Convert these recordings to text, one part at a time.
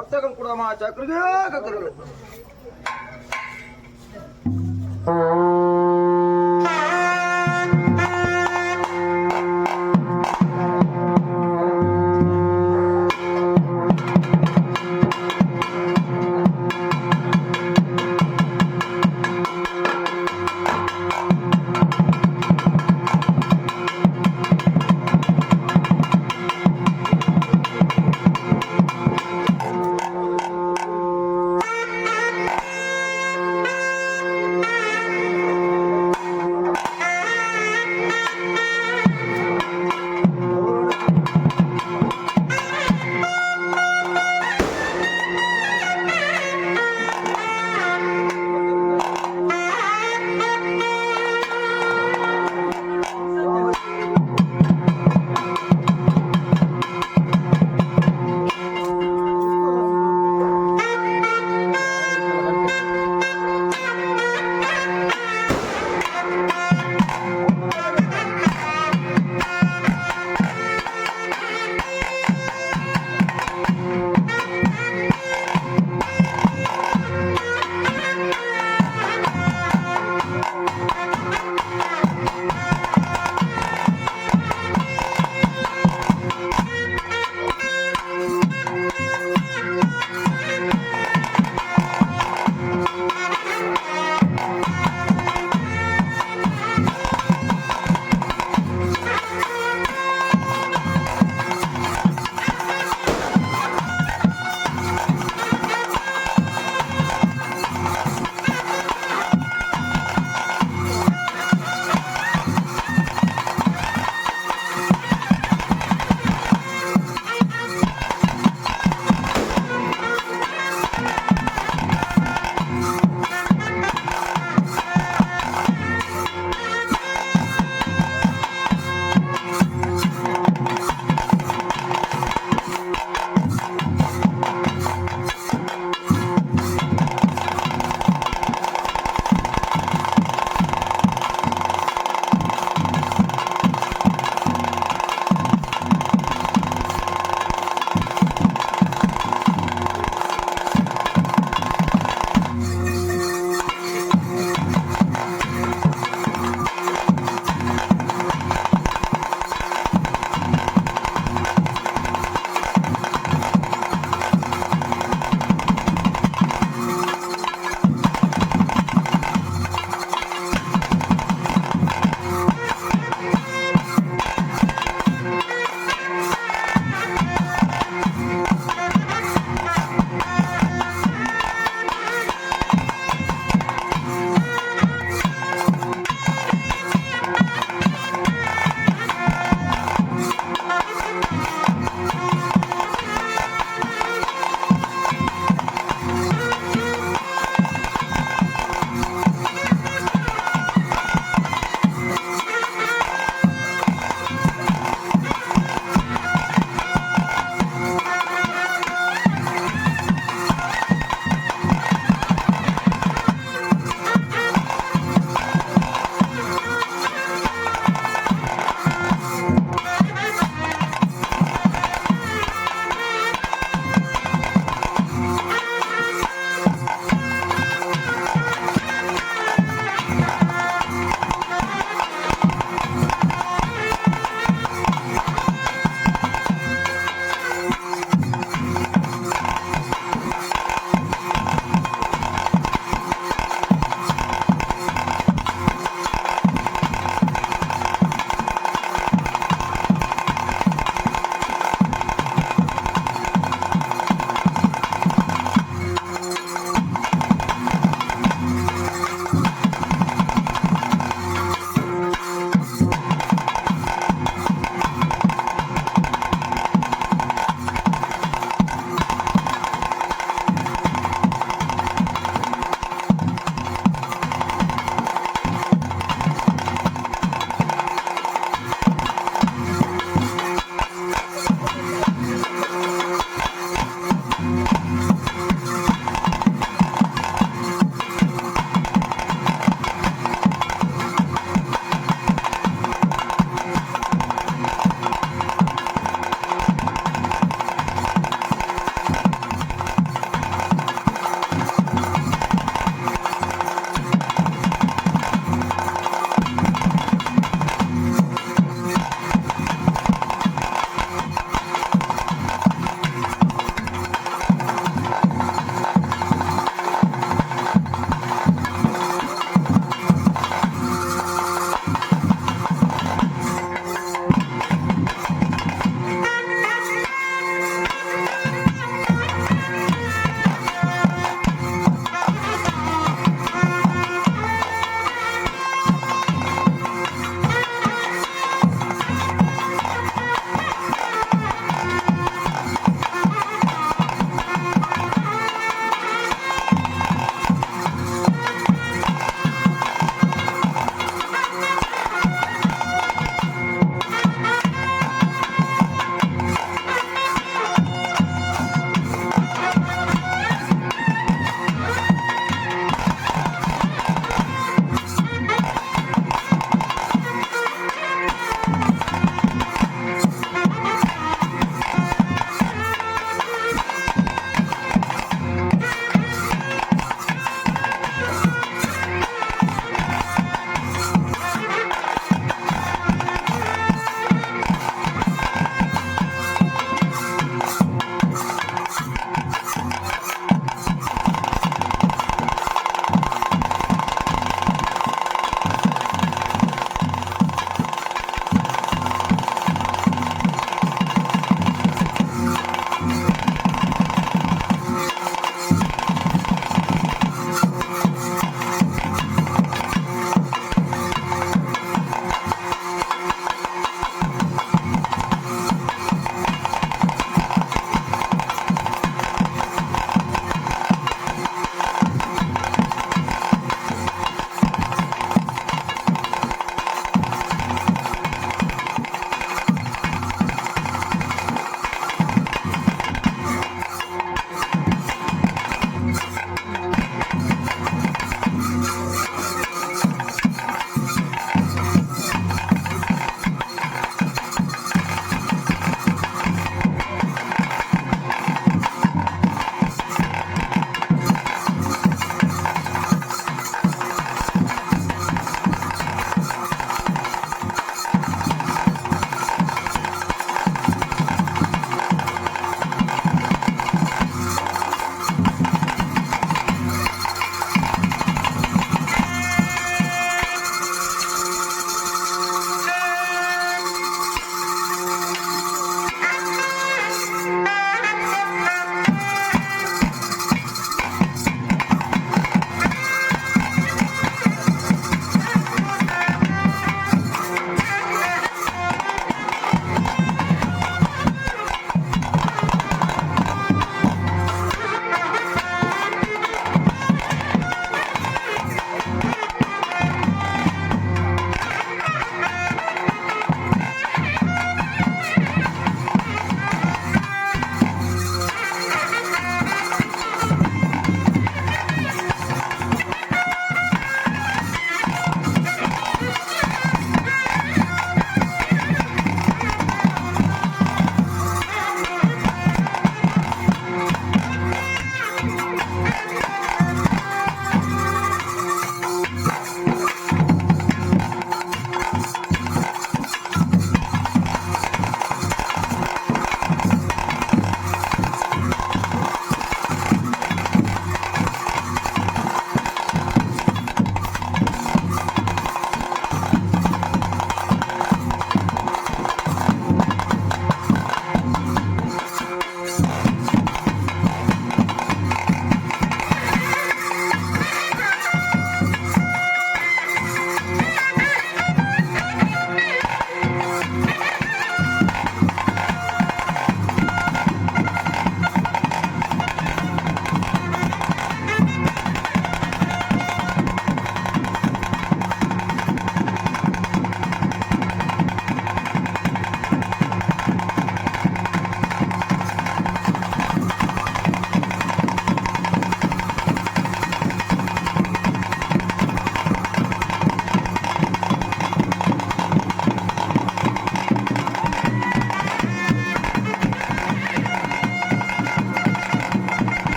ಒಟ್ಟಗಂ ಕೂಡ ಮಾ ಚಕ್ರಿಗೆ ಕಕ್ಕರು.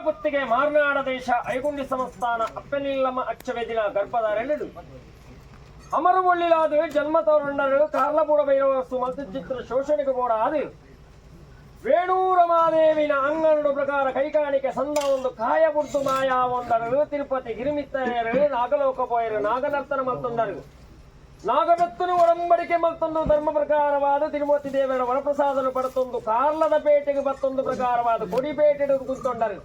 ಪುತ್ತಿಗೆ ಮಾರ್ನಾಡ ದೇಶ ಐಗುಂಡಿ ಸಂಸ್ಥಾನ ಅಪ್ಪನಿಲ್ಲಮ್ಮ ಅಚ್ಚವೆದಿನ ಗರ್ಭಧಾರಣೆಡು ಅಮರು ಒಳ್ಳಿಲಾದ ಜನ್ಮ ತೋರಂಡರು ಕಾರ್ಲಪುರ ಭೈರವ ಸುಮಂತ ಚಿತ್ರ ಶೋಷಣೆಗೆ ಬೋಡ ಅದು ವೇಣೂರಮಾದೇವಿನ ಅಂಗನಡು ಪ್ರಕಾರ ಕೈಕಾಣಿಕೆ ಸಂದ ಒಂದು ಕಾಯ ಬುಡ್ದು ಮಾಯಾ ಒಂದರು ತಿರುಪತಿ ಗಿರಿಮಿತ್ತಯರು ನಾಗಲೋಕ ಪೋಯರು ನಾಗನರ್ತನ ಮಲ್ತೊಂದರು ನಾಗಬೆತ್ತನು ಒಡಂಬಡಿಕೆ ಮಲ್ತೊಂದು ಧರ್ಮ ಪ್ರಕಾರವಾದ ತಿರುಮತಿ ದೇವರ ವರಪ್ರಸಾದನು ಪಡತೊಂದು ಕಾರ್ಲದ ಪೇಟೆಗೆ ಬತ್ತೊಂದು ಪ್ರಕಾರವಾದ ಕೊಡಿಪೇಟೆಡು ಕುಂತೊಂಡರು.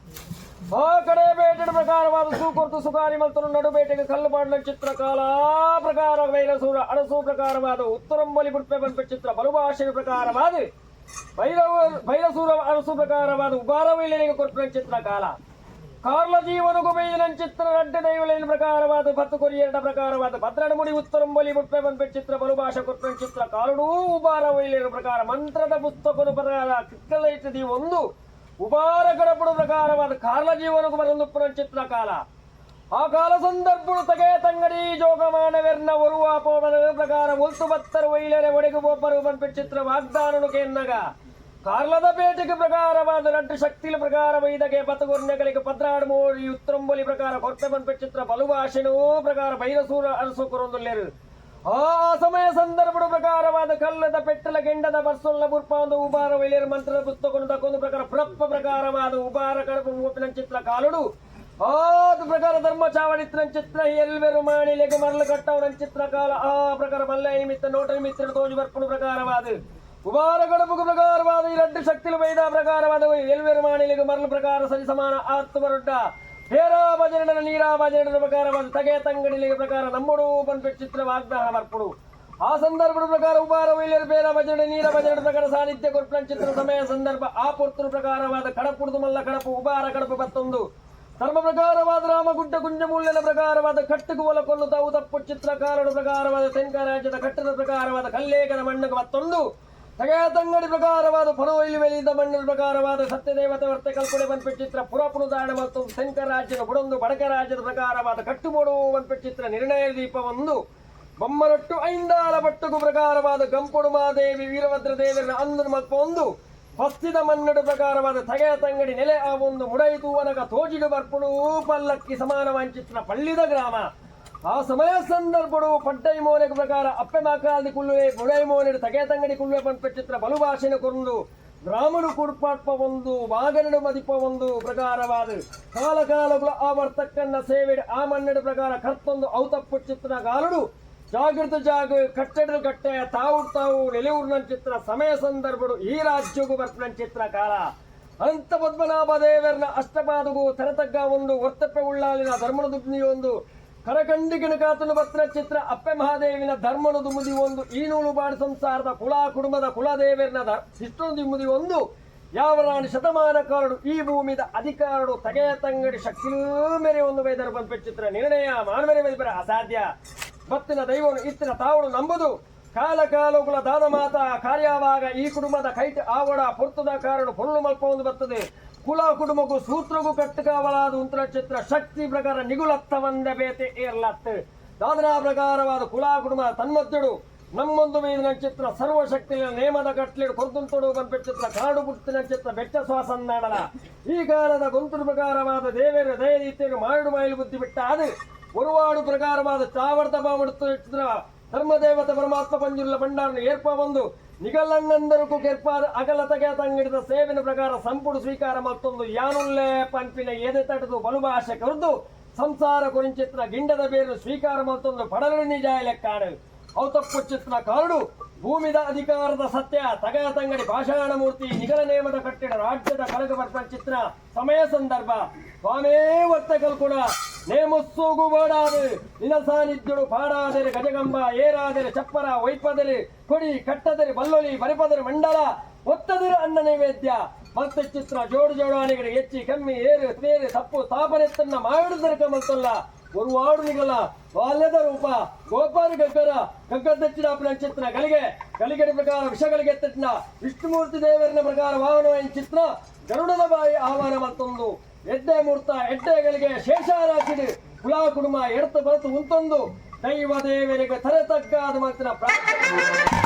ಆ ಕಡೆ ಬೇಟೆಡು ಪ್ರಕಾರವಾದ ಸೂಕೊರ್ತು ಸುಖಾರಿ ಮಲ್ತನು ನಡುಬೇಟೆಗೆ ಕಲ್ಲು ಪಾಡಲ ಚಿತ್ರ ಕಾಲಾ ಪ್ರಕಾರ ವೈರಸೂರ ಅರಸು ಪ್ರಕಾರವಾದ ಉತ್ತರಂಬಲಿ ಬುಡ್ಪೆ ಬನ್ಪೆ ಚಿತ್ರ ಬಲುಭಾಷೆ ಪ್ರಕಾರವಾದ ಭೈರವ ಭೈರಸೂರ ಅರಸು ಪ್ರಕಾರವಾದ ಉಬಾರವೈಲನಿಗೆ ಕೊಟ್ಟ ಚಿತ್ರ ಕಾಲ ಕಾರ್ಲ ಜೀವನಗು ಬೈದಿನ ಚಿತ್ರ ರಡ್ಡ ದೈವಲಿನ ಪ್ರಕಾರವಾದ ಪತ್ತು ಕೊರಿಯರ ಪ್ರಕಾರವಾದ ಭದ್ರಡಮುಡಿ ಉತ್ತರಂಬಲಿ ಬುಡ್ಪೆ ಬನ್ಪೆ ಚಿತ್ರ ಬಲುಭಾಷೆ ಕೊಟ್ಟ ಚಿತ್ರ ಕಾಲುಡೂ ಉಬಾರವೈಲಿನ ಪ್ರಕಾರ ಮಂತ್ರದ ಪುಸ್ತಕನು ಪ್ರಕಾರ ಕಿಕ್ಕಲೈತದಿ ಒಂದು ಉಬಾರ ಗಡಪಡು ಪ್ರಕಾರವಾದ ಕಾರ್ಲ ಜೀವನకు ಬರಂದುಪ್ಪುನ ಚಿತ್ರ ಕಾಲ. ಆ ಕಾಲ ಸಂದರ್ಭಡು ತಗೆ ತಂಗಡಿ ಜೋಗಮಾನವೆರ್ನ ಒರುವ ಪೋಬನ ಪ್ರಕಾರ ಒಲ್ತು ಬತ್ತರು ವೈಲರೆ ಒಡೆಗು ಬೋಪರು ಬನ್ಪೆ ಚಿತ್ರ ವಾಗ್ದಾನನು ಕೆನ್ನಗ ಕಾರ್ಲದ ಪೇಟೆಗೆ ಪ್ರಕಾರವಾದ ರಡ್ಡು ಶಕ್ತಿಲ ಪ್ರಕಾರ ವೈದಗೆ ಬತಗುರ್ನಗಳಿಗೆ ಪದ್ರಾಡು ಮೋಡಿ ಉತ್ತರಂಬಲಿ ಪ್ರಕಾರ ಕೊರ್ಪೆ ಬನ್ಪೆ ಚಿತ್ರ ಬಲುಭಾಷೆನೂ ಪ್ರಕಾರ ಬೈರಸೂರ ಅರಸು ಕೊರೊಂದುಲ್ಲೇರು. ಆ ಸಮಯ ಸಂದರ್ಭದ ಪ್ರಕಾರವಾದ ಕಲ್ಲದ ಪೆಟ್ಟಲ ಗೆಂಡದ ಬರ್ಸೊಲ್ಲ ಬುರ್ಪ ಒಂದು ಉಬಾರ ವೈಲೇರು ಮಂತ್ರದ ಪುಸ್ತಕವನ್ನು ತಕ್ಕೊಂದು ಪ್ರಕಾರ ಪುರಪ್ಪ ಪ್ರಕಾರವಾದ ಉಬಾರ ಕಡಪು ಮೂಪಿನ ಚಿತ್ರ ಕಾಲುಡು ಆದ ಪ್ರಕಾರ ಧರ್ಮ ಚಾವಡಿತ್ರ ಚಿತ್ರ ಎಲ್ವೆರು ಮಾಣಿಲೆಗೆ ಮರಳು ಕಟ್ಟವನ ಚಿತ್ರ ಕಾಲ. ಆ ಪ್ರಕಾರ ಮಲ್ಲ ನಿಮಿತ್ತ ನೋಟ ನಿಮಿತ್ತ ತೋಜು ಬರ್ಪುಣ ಪ್ರಕಾರವಾದ ಉಬಾರ ಗಡಪುಗು ಪ್ರಕಾರವಾದ ಈ ರಡ್ಡು ಶಕ್ತಿಲು ಬೈದ ಪ್ರಕಾರವಾದ ಎಲ್ವೆರು ಮಾಣಿಲೆಗೆ ಮರಳು ಪ್ರಕಾರ ಸರಿ ಸಮಾನ ಆತ್ತು ಬರೊಡ್ಡ ಹೇರಾ ಭಜನನ ನೀರಾ ಭಜನನ ಪ್ರಕಾರವಾದ ತಗೆ ತಂಗಡಿಲಿಗೆ ಪ್ರಕಾರ ನಮ್ಮಡು ಬನ್ಪೆ ಚಿತ್ರ ವಾಗ್ದಾನ ಬರ್ಪುಡು. ಆ ಸಂದರ್ಭದ ಪ್ರಕಾರ ಉಬಾರ ವೈಲರ್ ಬೇರ ಭಜನೆ ನೀರ ಭಜನೆ ಪ್ರಕಾರ ಸಾನ್ನಿಧ್ಯ ಕೊರ್ಪಣ ಚಿತ್ರ ಸಮಯ ಸಂದರ್ಭ. ಆ ಪೊರ್ತುರ ಪ್ರಕಾರವಾದ ಕಡಪುಡ್ದು ಮಲ್ಲ ಕಡಪು ಉಬಾರ ಕಡಪು ಬತ್ತೊಂದು ಧರ್ಮ ಪ್ರಕಾರವಾದ ರಾಮಗುಡ್ಡ ಕುಂಜಮೂಲ್ಯನ ಪ್ರಕಾರವಾದ ಕಟ್ಟುಕು ಒಲಕೊಲ್ಲು ತಾವು ತಪ್ಪು ಚಿತ್ರಕಾರನ ಪ್ರಕಾರವಾದ ತೆಂಕ ರಾಜ್ಯದ ಕಟ್ಟದ ಪ್ರಕಾರವಾದ ಕಲ್ಲೇಖನ ಮಣ್ಣು ಮತ್ತೊಂದು ತಂಗಡಿ ಪ್ರಕಾರವಾದ ಪುರವೈಲು ವೆಲಿದ ಮಣ್ಣಿನ ಪ್ರಕಾರವಾದ ಸತ್ಯದೇವತೆ ವರ್ತೆ ಕಲ್ಪನೆ ಬನ್ಪೆ ಚಿತ್ರ ಪುರಪುನುದಾರಣ ಮತ್ತು ತೆಂಕ ರಾಜ್ಯದ ಬುಡೊಂದು ಬಡಕ ರಾಜ್ಯದ ಪ್ರಕಾರವಾದ ಕಟ್ಟುಬೋಡು ಬನ್ಪೆ ಚಿತ್ರ ನಿರ್ಣಯ ದೀಪವೊಂದು ಬೊಮ್ಮರೊಟ್ಟು ಐಂದಾಲ ಬಟ್ಟುಗು ಪ್ರಕಾರವಾದ ಗಂಪುಡು ಮಾದೇವಿ ವೀರಭದ್ರ ದೇವರನ ಅಂದನು ಮಲ್ಪ ಒಂದು ಪಸ್ತಿದ ಮನ್ನಡು ಪ್ರಕಾರವಾದ ತಗೆಯ ತಂಗಡಿ ನೆಲೆ ಆ ಒಂದು ಮುಡೈತೂವನಗ ತೋಜಿಡು ಬರ್ಪುಡು ಪಲ್ಲಕ್ಕಿ ಸಮಾನ ವಾಂಚಿತ್ರ ಪಳ್ಳಿದ ಗ್ರಾಮ. ಆ ಸಮಯ ಸಂದರ್ಭಡು ಪಡ್ಡೈ ಮೋನೆಗೆ ಪ್ರಕಾರ ಅಪ್ಪೆ ಮಾಕಾಲ್ದಿ ಕುಳ್ಳುವೆ ಮುಡೈ ಮೋನೆಡು ತಗೆಯ ತಂಗಡಿ ಕುಳ್ಳುವೆ ಪಂಪ ಚಿತ್ರ ಬಲು ಭಾಷೆನ ಕೊರಂದು ರಾಮನು ಕುಡ್ಪಾಟ್ಪ ಒಂದು ವಾಗನಡು ಮದಿಪ ಒಂದು ಪ್ರಕಾರವಾದ ಕಾಲ ಕಾಲಗುಲ ಆ ವರ್ತಕ್ಕನ್ನ ಸೇವೆಡು ಆ ಮನ್ನಡು ಪ್ರಕಾರ ಕರ್ತೊಂದು ಔತಪ್ಪು ಚಿತ್ರ ಗಾಲುಡು ಜಾಗೃತ ಜಾಗ ಕಟ್ಟಡ ಕಟ್ಟೆ ತಾವು ತಾವು ನೆಲೆಯೂರಿನ ಚಿತ್ರ ಸಮಯ ಸಂದರ್ಭಡು ಈ ರಾಜ್ಯಗೂ ಬರ್ಪಣ ಚಿತ್ರ ಕಾಲ. ಅನಂತ ಪದ್ಮನಾಭ ದೇವರನ ಅಷ್ಟಪಾದಗೂ ತರತಗ್ಗ ಒಂದು ವರ್ತಪ್ಪೆ ಉಳ್ಳಾಲಿನ ಧರ್ಮನ ದುಬ್ನಿ ಒಂದು ಕರಕಂಡಿಗಿನ ಕಾತನು ಬತ್ರ ಚಿತ್ರ ಅಪ್ಪೆ ಮಹಾದೇವಿನ ಧರ್ಮನ ದುಮುದಿ ಒಂದು ಈ ನೂಲು ಬಾಡು ಸಂಸಾರದ ಕುಲ ಕುಟುಂಬದ ಕುಲದೇವರನ ಶಿಷ್ಟನು ದುಮುದಿ ಒಂದು ಯಾವ ರಾಣಿ ಶತಮಾನ ಕಾರಡು ಈ ಭೂಮಿದ ಅಧಿಕಾರಡು ತಗೆಯ ತಂಗಡಿ ಶಕ್ತಿಲೂ ಮೇರೆ ಒಂದು ವೈದರ ಬಂದ ಚಿತ್ರ ನಿರ್ಣಯ ಮಾನವರೇ ವೈದ್ಯರ ಅಸಾಧ್ಯ. ಬತ್ತಿನ ದೈವನು ಇತ್ತಿನ ತಾವಡು ನಂಬುದು ಕಾಲ ಕಾಲುಗಳ ದಾದ ಮಾತ ಕಾರ್ಯವಾಗ ಈ ಕುಟುಂಬದ ಕೈಟ್ ಆವಡ ಪೊರ್ತದ ಕಾರಣ ಪೊರುಳು ಮಲ್ಪ ಒಂದು ಬರ್ತದೆ. ಕುಲ ಕುಟುಂಬಕ್ಕೂ ಸೂತ್ರಗೂ ಕಟ್ಟುಕಾವಲಾದ ಉಂತರ ಚಿತ್ರ ಶಕ್ತಿ ಪ್ರಕಾರ ನಿಗುಲತ್ತ ಒಂದ ಬೇತೆ ಏರ್ಲತ್ ದಾದನಾ ಪ್ರಕಾರವಾದ ಕುಲ ಕುಟುಂಬ ತನ್ಮಧ್ಯಡು ನಮ್ಮೊಂದು ಮೇದಿನ ಚಿತ್ರ ಸರ್ವಶಕ್ತಿಯ ನೇಮದ ಕಟ್ಲಿಡು ಕೊರ್ತುಂತೊಡು ಬಂದ ಚಿತ್ರ ಕಾಡು ಪುಟ್ಟಿನ ಚಿತ್ರ ಬೆಟ್ಟ ಶ್ವಾಸನ್ನಾಡಲ ಈ ಕಾಲದ ಗೊಂತುಡು ಪ್ರಕಾರವಾದ ದೇವರ ದಯರೀತಿಯನ್ನು ಮಾಡು ಮಾಯಿಲು ಬುದ್ಧಿ ಬಿಟ್ಟ ಅದು ಒರುವಾಡು ಪ್ರಕಾರವಾದ ಚಾವರ್ತ ಬಾಮುಡುತ್ತ ಚಿತ್ರ ಧರ್ಮದೇವತೆ ಪರಮಾತ್ಮ ಪಂಜುರ್ಲ ಭಂಡಾರನ ಏರ್ಪ ಬಂದು ನಿಗಲಂಗಂದರುಕು ಕೆರ್ಪಾದ ಅಗಲ ತಗೆ ತಂಗಿಡಿದ ಸೇವಿನ ಪ್ರಕಾರ ಸಂಪುಡು ಸ್ವೀಕಾರ ಮತ್ತೊಂದು ಯಾನುಲ್ಲೆ ಪಂಪಿನ ಎದೆ ತಟದು ಬಲುಭಾಷೆ ಕರೆದು ಸಂಸಾರ ಕುರಿಂಚಿತ್ರ ಗಿಂಡದ ಬೇರು ಸ್ವೀಕಾರ ಮತ್ತೊಂದು ಪಡಲು ನಿಜ ಲೆಕ್ಕಾಡು ಔತಪ್ಪು ಚಿತ್ರ ಕಾರಡು ಭೂಮಿದ ಅಧಿಕಾರದ ಸತ್ಯ ತಗ ತಂಗಡಿ ಭಾಷಾಣ ಮೂರ್ತಿ ನಿಗಲ ನೇಮದ ಕಟ್ಟಿಡ ರಾಜ್ಯದ ಕಲಗ ಬರ್ಪ ಚಿತ್ರ ಸಮಯ ಸಂದರ್ಭ. ಸ್ವಾಮೇ ಒತ್ತ ಕಲ್ಕುಣ ನೇಮುಸ್ಸೂಗು ಬೋಡಾದು ನಿನ ಸಾನ್ನಿಧ್ಯಡು ಪಾಡಾದರೆ ಗಜಗಂಬ ಏರಾದರೆ ಚಪ್ಪರ ಒಯ್ಪದರೆ ಕೊಡಿ ಕಟ್ಟದರೆ ಬಲ್ಲೊಲಿ ಬರಿಪದರೆ ಮಂಡಲ ಒತ್ತದಿರು ಅನ್ನ ನೈವೇದ್ಯ ಮತ್ತೆ ಚಿತ್ರ ಜೋಡು ಜೋಡಾಣಿಗರು ಹೆಚ್ಚಿ ಕಮ್ಮಿ ಏರು ತೇರು ತಪ್ಪು ತಾಪನೆತ್ತನ್ನ ಮಾಡಿದರಕ ಮಲ್ತಲ್ಲ ಒರುವಾಡು ನಿಗಲ ಬಾಲ್ಯದ ರೂಪ ಗೋಪಾಲ ಗಗ್ಗರ ಗಗ್ಗದಚ್ಚಿನ ಚಿತ್ರ ಗಲಿಗೆ ಗಲಿಗಡಿ ಪ್ರಕಾರ ವಿಷಗಳಿಗೆ ಎತ್ತಿಟ್ನ ವಿಷ್ಣುಮೂರ್ತಿ ದೇವರಿನ ಪ್ರಕಾರ ವಾಹನ ಚಿತ್ರ ಗರುಡದ ಬಾಯಿ ಆಹ್ವಾನ ಮತ್ತೊಂದು ಎಡ್ಡೆ ಮೂರ್ತ ಎಡ್ಡೆಗಳಿಗೆ ಶೇಷಾರಾಶಿಡು ಕುಲ ಕುಟುಂಬ ಎಡ್ತು ಬರೆತು ಉಂತೊಂದು ದೈವ ದೇವರಿಗೆ ತರೆ ತಗ್ಗಾದ ಮಾತ್ರ ಪ್ರಾರ್ಥನೆ.